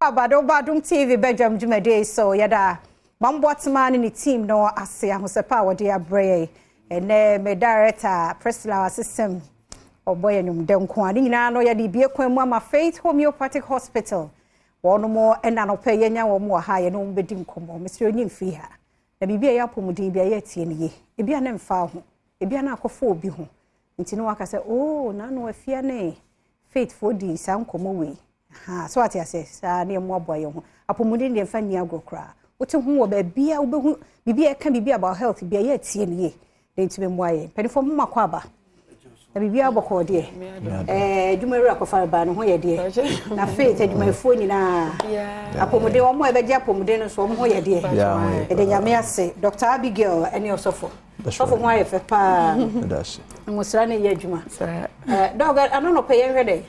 Abado Adom TV bɛdwam dwumadie so yɛda Mamboatema ne ne team no ase ahosɛpɛ a wɔde abrɛ yɛ. Ɛnɛ me director Priscilla Asesem ɔbɔ yɛ nnwom nko a ne nyinaa no yɛde bie kwan mu ama Faith Homeopathic Hospital. Wɔn mo ɛna nɔpɛ yɛnya wɔn wɔ ha, yɛne wɔn bɛdi nkɔmmɔ. Mesrɛ onyi mfiri ha na biribi a ɛyɛ apɔmuden bi a yɛ atie no yie, ebi a ne mfa ho, ebi a na akɔfo obi ho nti ne waka sɛ oo n'ano afia ne Faith foɔ di saa nkɔmmɔ wei ha so, ate ase saa ne ɛmo aboa yɛn ho. Apɔmuden deɛ, mfa nni agorɔ koraa. Wote ho wɔ baabi a wobɛhu biribi a ɛka biribi about health bi a yɛ atie no yie na ntumi mmoa yɛn. Mpanimfoɔ mo makɔ aba na biribi abɔkɔɔ deɛ adwumawura kɔfa ba ne ho yɛ deɛ na Faith adwumayɛfoɔ nyinaa apɔmuden, wɔn a ɛbɛgye apɔmuden no so wɔn ho yɛ deɛ. Yɛde Nyame ase. Dr Abigail ne ɔsɔfo sɔfo ho ayɛ fɛ paa, nwosra no yɛ adwuma. Doc, ano nɔpɛ yɛnhwɛ dɛ.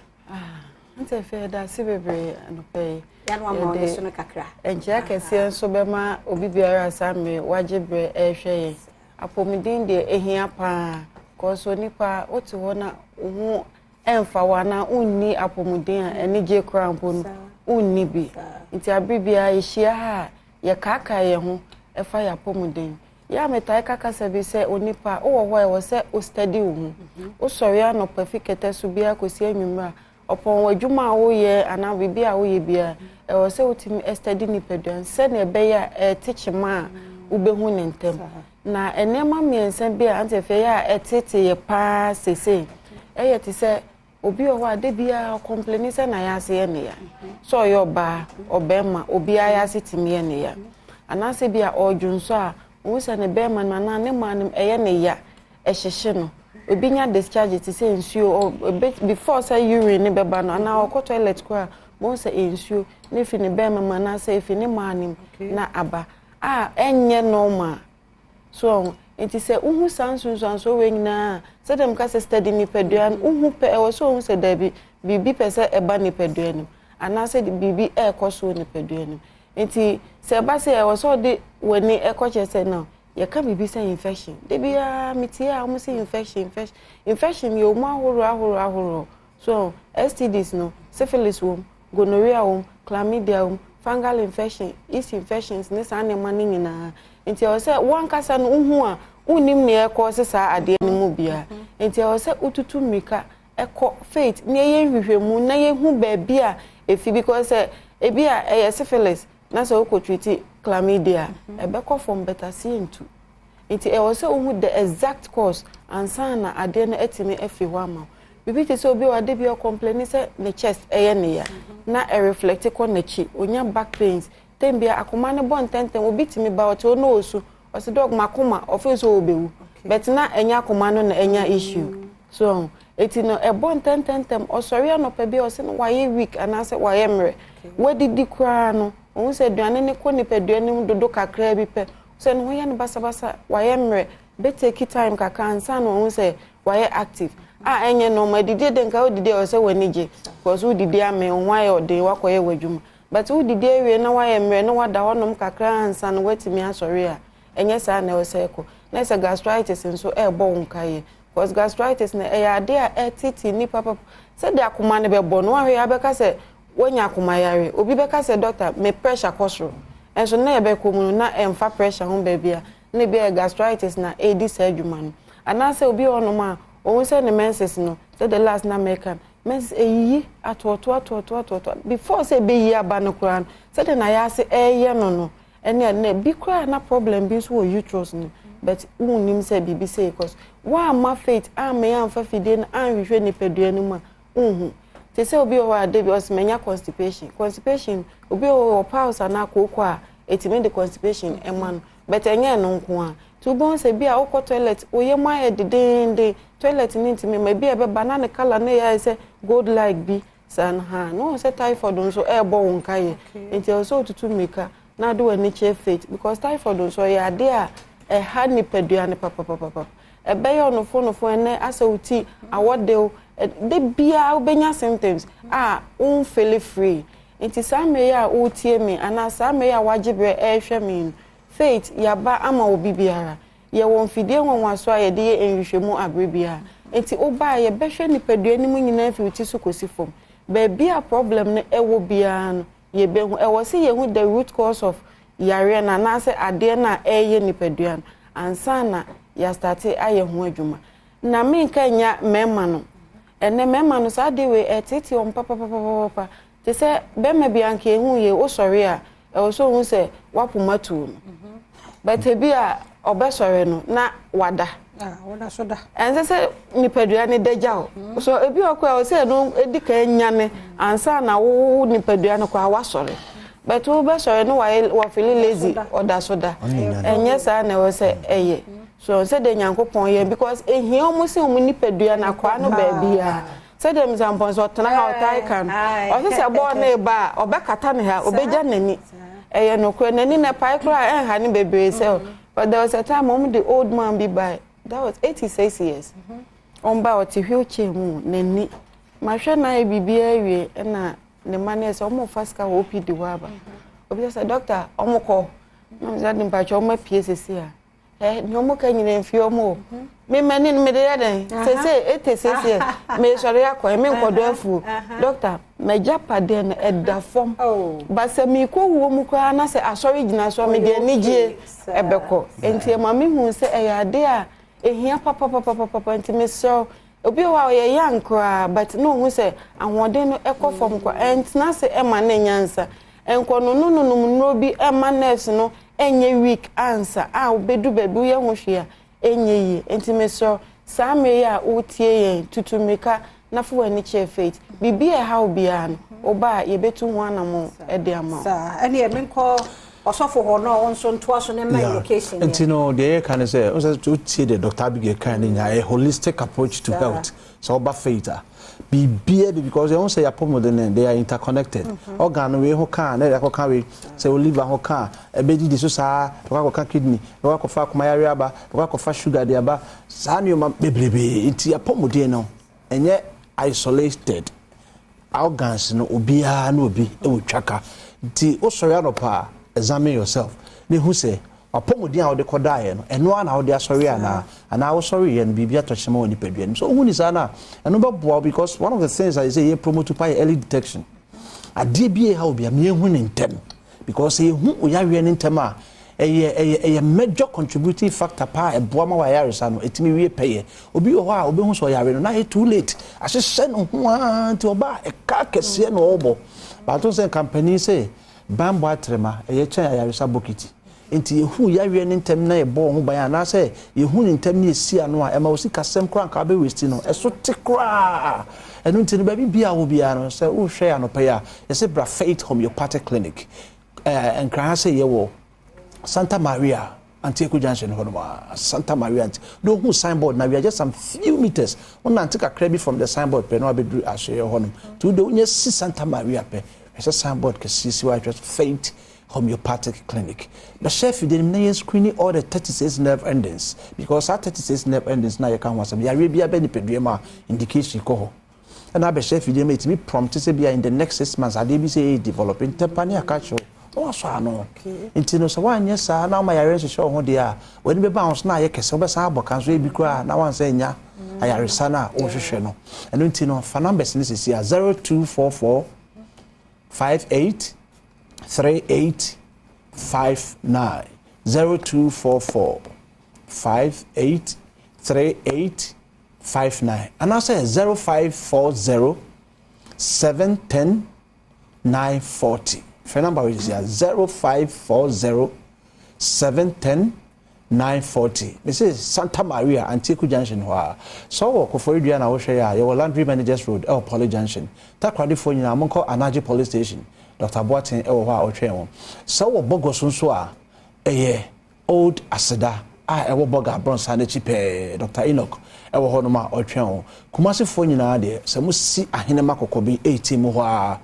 Nti afei yɛda ase bebree anɔpɛ yi. Yɛano ama ɔde so no kakra. Nkyia kɛseɛ nso bɛma obi biara saa mmerɛ wagye berɛ ɛrehwɛ yɛn. Apɔmuden deɛ, ɛhia paa kɔɔ nipa wote hɔ na wo ho ɛmfa wo anaa wonni apɔmuden a, anigye koraa mpo no wonni bi. Nti abere biara yɛhyia ha a, yɛkaakae yɛn ho ɛfa yɛ apɔmuden. Yɛ a metae ka kasa bi sɛ onipa wowɔ hɔ a, ɛwɔ sɛ wo study wo ho. Wosɔre anɔpa fi kɛtɛ so biara kɔsi anwummerɛ a, ɔpɔn wɔ adwuma a woyɛ anaa biribi a woyɛ biara, ɛwɔ sɛ wotumi study nipadua sɛnea ɛbɛyɛ a ɛte kyema a wobɛhu ne ntɛm. Na nneɛma mmiɛnsa bi a ante afei yɛ a ɛtete yɛ paa sesei, ɛyɛ te sɛ obi wɔ hɔ a de biara ɔcomplain sɛ na yɛase yɛ ne ya, sɛ ɔyɛ ɔbaa, ɔbɛrima, obiara yɛase tumi yɛ ne ya, anaasɛ bi a ɔredwo nso a ohun sɛ ne bɛrima no anaa ne maa no ɛyɛ ne ya, ɛhyehye no. Obi nya discharge te sɛ nsuo ɔ before sɛ urine ne bɛba no, anaa ɔkɔ toilet koraa, wɔn sɛ nsuo ne fi ne bɛrima mu anaasɛ efi ne maa no mu na aba a ɛnyɛ normal so. Nti sɛ wohu saa nsonsansoɔ wei nyinaa, sɛdeɛ mka sɛ study nipadua no, wohu pɛ, ɛwɔ sɛ wohu sɛ daabi, biribi pɛ sɛ ɛba nipadua no mu anaasɛ biribi ɛrekɔ so wɔ nipadua no mu. Nti sɛ ɛba sɛ ɛwɔ sɛ ɔde w'ani ɛkɔ kyerɛ sɛ no yɛka biribi sɛ infection. De biara metie a, wɔn sɛ infection, infection, infection yɛ wɔn ahorow ahorow ahorow so. STDs no, syphilis wɔ mu, gonorrhea wɔ mu, chlamydia wɔ mu, fungal infection, yeast infections ne saa nneɛma no nyinaa. Nti ɛwɔ sɛ wankasa no wohu a wonnim nea ɛkɔ sɛ saa adeɛ no mu biara. Nti ɛwɔ sɛ wotutu mmirika ɛkɔ Faith na yɛyɛ nhwehwɛmu na yɛhu baabi a efi, because sɛ ebi a ɛyɛ syphilis na sɛ wokɔ treat chlamydia, ɛbɛkɔ fam better sie ntu. Nti ɛwɔ sɛ wohu the exact cause ansa na adeɛ no atumi afi hɔ ama wo. Biribi te sɛ obi a ade bi ɔcomplain sɛ ne chest ɛyɛ ne ya na ɛreflect kɔ n'akyi, onya back pains tem bia, akoma ne bɔ ntɛntɛm. Obi tumi ba ɔte hɔ na osu, ɔsi, "Doc, makoma," ɔfɛ sɛ ɔbɛwu, but na ɛnyɛ akoma no na ɛnya issue so. Eti no ɛbɔ ntɛntɛntɛm. Ɔsɔre anɔpa bi a, ɔsɛ no wayɛ weak anaasɛ wayɛ mmerɛ. Wadidi koraa no, ohun sɛ aduane ne kɔ nipadua no mu dodo kakraa bi pɛ, sɛ ne ho yɛ no basabasa, wayɛ mmerɛ, bɛtake time kakra ansa na ohun sɛ wayɛ active a ɛnyɛ normal. Didi de nka wodidi a, ɔsɛ w'ani gye because wodidi ame wo ho ayɛ ɔden, wakɔyɛ w'adwuma, but wodidi awie na wayɛ mmerɛ na wada hɔnom kakra ansa na watumi asɔre a, ɛnyɛ saa na ɛwɔ sɛ ɛkɔ. Na ɛsɛ gastritis nso ɛrebɔ wo nkaeɛ, because gastritis no ɛyɛ ade a ɛtete nipa papa sɛdeɛ akoma no bɛbɔ no. Wahwɛ yɛ abɛka sɛ woanya akoma yare, obi bɛka sɛ, "Doctor, me pressure kɔ soro," ɛnso na yɛbɛkɔ mu no na ɛmfa pressure ho baabi a na ebi yɛ gastritis na ɛredi saa adwuma no. Anaasɛ obi wɔ hɔnom a ohun sɛ ne menses no, sɛ the last na mɛka, menses eyiyi atoɔtoɔ atoɔtoɔ atoɔtoɔ before sɛ ebeyi aba no koraa no, sɛdeɛ na yɛase ɛɛyɛ no ɛne ɛnɛ bi koraa na problem bi nso wɔ uterus no, but wunnim sɛ biribi sɛ ɛkɔ so. Woamma Faith amma yɛ amfa fidie no anhwehwɛ nipadua no mu a, nhu te sɛ obi wɔ hɔ a de bi ɔsɛ manya constipation. Constipation, obi wɔ hɔ wɔ piles anaa kooko a ɛtumi de constipation ɛma no, but ɛnyɛ ɛno nko a. Nti wobɛhu sɛ bi a wokɔ toilet, woyɛ mu ayɛ dedenden, toilet ne ntumi ma ebi a ɛbɛba na ne colour no yɛ ayɛ sɛ gold like bi saa no ha na wɔn sɛ typhoid nso ɛrebɔ wo nkaeɛ. Nti ɛwɔ sɛ wotutu mmirika na ade w'ani kyerɛ Faith, because typhoid nso ɔyɛ ade a ɛha nipadua no papapapapa. Ɛbɛyɛ ɔnofonofo ɛnɛ asɛ wo ti awɔdew de biara, wobɛnya symptoms a womfeel free. Nti saa mmerɛ yi a wotie me anaa saa mmerɛ yi a wagye berɛ ɛrehwɛ me no, Faith yaba ama obi biara. Yɛwɔ mfidie nwanwaso a yɛde yɛ nhwehwɛmu abere biara. Nti wobaa, yɛbɛhwɛ nipadua no mu nyinaa fi wo ti so kɔsi fam. Baabi a problem no ɛwɔ biara no, Yɛbɛhu, ɛwɔ sɛ yɛhu the root cause of yareɛ no anaasɛ adeɛ no a ɛreyɛ nipadua no ansa na yɛastart ayɛ ho adwuma. Na menka nya mmarima no, ɛnɛ mmarima no, saa adeɛ wei ɛtete wɔn papapapapa. Te sɛ bɛrima bi anka ehu yɛ, wosɔre a, ɛwɔ sɛ ohun sɛ wapoma tuo no, but ebi a ɔbɛsɔre no na wada. Ɛnsɛ sɛ nipadua ne da gya o. So ebi wɔ kɔ a, ɔsɛ ɛno edi kan nyane ansa na wo nipadua no kɔ a wasɔre, but wobɛsɔre no, wayɛ wafeel lazy, ɔda so da. Ɛnyɛ saa na ɛwɔ sɛ ɛyɛ so sɛdeɛ Nyankopɔn yɛ, because ehia wɔn sɛ wɔn nipadua na akɔa no baabi a, sɛdeɛ Msampɔn sɛ ɔtena ha, ɔtae ka no, ɔsɛ sɛ bɔɔl no ba a, ɔbɛkata ne ha, ɔbɛgya n'ani. Ɛyɛ nokorɛ, n'ani na pae koraa, ɛnha ne bebree sɛ. But there was a time wɔn de old man bi by, that was 86 years. Wɔn ba ɔte wheelchair mu, n'ani mahwɛ na ayɛ biribiara awie, ɛna ne mma no yɛ sɛ wɔn fa sika wɔ OPD hɔ aba. Obi sɛ, "Doctor, wɔn kɔ na wɔn sɛ de mpatwa wɔn apue sisi a ɛ nea wɔn ka nyina mfie wɔn o." Mmemme no, mede yɛ dɛn sese 86 years, mesɔre akɔ ɛmi nkɔdɔ afuo. Doctor, mɛgya padeɛ no ɛda fam ba sɛ miikɔ wuo mu koraa na sɛ asɔre gyina so a, mede anigye ɛbɛkɔ. Nti ɛma mi hu sɛ ɛyɛ ade a ehia papapapapapa. Nti mesrɛw, obi wɔ hɔ a ɔyɛ young koraa, but na ohun sɛ ahoɔden no ɛkɔ fam kɔ, ɛntena ase ɛma ne nyansa nkɔ no no nonom nnuro bi ɛma nerves no ɛnyɛ weak ansa a wobɛdu baabi woyɛ ho hwee a ɛnyɛ yie. Nti mesrɛw, saa mmere yi a wotie yɛn, tutu mmirika na fo w'ani kyerɛ Faith. Biribi a ɛha wo biara no, woba a, yɛbɛtu ho anammɔn ɛde ama wo. Saa ɛne menkɔ ɔsɔfo hɔ na ɔno nso ntoa so ne ma location. Nti no, deɛ yɛka ne sɛ, wosɛ wotie deɛ Dr Abigail kan ne nyinaa, ɛyɛ holistic approach to health. Sɛ woba Faith a, biribiara bi, because ɛho sɛ yɛapɔmuden no, they are interconnected. Organ no wei ho ka na yɛde akɔka wei, sɛ wo liver ho ka a, ɛbɛdidi so saa, bɛkɔ akɔka kidney, bɛkɔ akɔfa akoma yare aba, bɛkɔ akɔfa sugar de aba, saa nneɛma bebrebee. Nti yɛapɔmuden no ɛnyɛ isolated. Organs no, obiara na obi wɔ twaka. Nti wosɔre anɔpa a, examine yourself na ehu sɛ apɔmuden a wɔde kɔdaeɛ no, ɛno ara na wɔde asɔre anaa wosɔre yɛ no, biribi atɔ kyema wɔ nipadua no mu. So ohun ni saa na ɛno bɛboa wo, because one of the things a yɛ sɛ yɛ promote pa yɛ early detection. Adeɛ bi yɛ ha obi a mmiɛnhu ne ntɛm, because sɛ yɛhu oyareɛ ne ntɛm a, ɛyɛ major contributing factor paa, ɛboa ma wayaresa no ɛtumi wie pɛyɛ. Obi wɔ hɔ a, obɛhu sɛ ɔyare no na ayɛ too late, ahyehyɛ ne ho ara, nti ɔba a, ɛka kɛseɛ na ɔrebɔ baato sɛ nkampani sɛ bambɔ atrema ɛyɛ kyɛn ayaresa bokiti. Nti yɛhu yareɛ ne ntɛm na yɛbɔ ho ban, anaasɛ yɛhu ne ntɛm ne yɛsi ano a, ɛma wo sikasɛm koraa nka wobɛ waste no, ɛso te koraa. Ɛno nti no, baabi bia wo biara no, sɛ wohwɛ anɔpɛ yi a, yɛsɛ bra Faith Homeopathic Clinic. Nkran ha sɛ yɛwɔ Santa Maria Antieku Junction hɔ nom a, Santa Maria nti na ohu signboard na we are just some few meters, wonante kakra bi from the signboard pɛ na wabɛduru asoeɛ hɔ nom. Nti wode wonya si Santa Maria pɛ, ɛsɛ signboard kɛseɛ si hɔ a ɛtwerɛ Faith Homeopathic Clinic. Bɛhyɛ afidie no mu na yɛn screening all the 36 nerve endings, because saa 36 nerve endings na yɛka ho asɛm, yareɛ bi abɛ nipadua mu a, indication kɔ hɔ. Ɛna abɛhyɛ afidie mu, ɛtumi prompt sɛ bia in the next 6 months adeɛ bi sɛ ɛyɛ develop ntɛmpa ne aka kyerɛw na wasɔ ano. Nti no, sɛ woanyɛ saa na woma yareɛ hyehyɛ wo ho deɛ a, w'ani bɛba ho so na ayɛ kɛsɛ, wobɛsan abɔ ka nso ebi koraa na wansɛ nya ayaresa no a wohwehwɛ no. Ɛno nti no, fa numbers no sisi a: 0244 58 38 59, 0244 58 38 59, anaasɛ 0540 710 940. Fɛ number wei sisi a: 0540 710 940. Mese Santa Maria Antieku Junction hɔ a, sɛ wowɔ Koforidua na wohwɛ yɛ a, yɛwɔ Laundry Managers Road ɛwɔ Poly Junction. Takoradefoɔ nyinaa, monkɔ Anagye Police Station, Dr Boateng ɛwɔ hɔ a ɔtwɛn wɔn. Sɛ wowɔ Bɔgɔ nso a, ɛyɛ Old Aseda a ɛwɔ Bɔga abrɔnsa n'akyi pɛɛ, Dr Enoch ɛwɔ hɔ nom a ɔtwɛn wɔn. Kumasefoɔ nyinaa deɛ, sɛ mosi Ahenema Kɔkɔbi 18 mu hɔ a,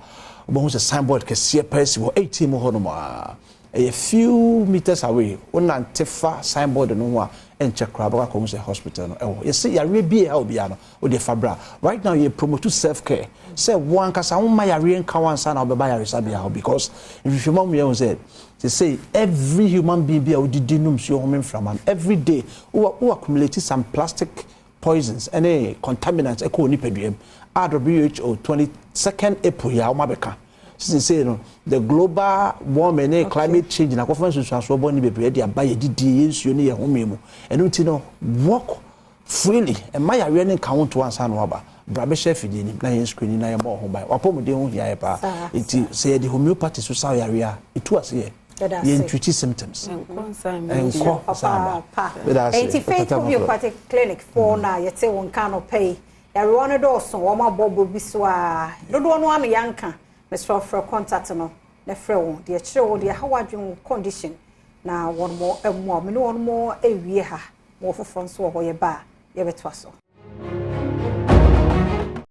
wobɛhu sɛ signboard kɛseɛ pɛɛ si hɔ 18 mu hɔ nom a, ɛyɛ few meters away. Wonante fa signboard no ho a, ɛnkyɛ koraa bɛkɔ akɔhu sɛ hospital no ɛwɔ. Yɛsɛ yareɛ bi a ɛha obiara no, wode fa bra. Right now yɛ promote self care, sɛ wo ankasa woma yareɛ nka wo ansa na wobɛba yaresabea hɔ, because nhwehwɛmu amu yɛhu sɛ sɛ every human being bi a wodidi, nom nsuo, home mframa no, every day wo accumulate some plastic poisons ɛne contaminants ɛkɔ wɔ nipadua mu a WHO 22nd April yɛ a wɔn abɛka. Sisei no, the global warming ne climate change na akɔfa nsunsuansoɔ bɔ ne bebree de aba yɛ didie, yɛ nsuo ne yɛ home mu. Ɛno nti no, walk freely, ɛma yareɛ ne nka ho nto ansa na waba. Bra bɛhyɛ afidie nim na yɛn screen na yɛmmɔ ho ban. Wapɔmuden ho hia yɛ paa. Nti sɛ yɛde homeopathy so sa yareɛ a, ɛtu aseɛ, yɛn treat symptoms, ɛnkɔ saa ba. Nti Faith Homeopathic Clinic foɔ na yɛte wɔn ka no pɛ yi, yarewa no dɔɔso, wɔn abɔbɔ bi so a dodoɔ no ano yɛnka. Mesrɛ, frɛ contact no na frɛ wɔn deɛ kyerɛ wɔn deɛ ha wadwene wo condition na wɔn mo mmoa. Me ne wɔn mo awie ha, wɔ foforɔ nso wɔ hɔ, yɛba a yɛbɛtoa so.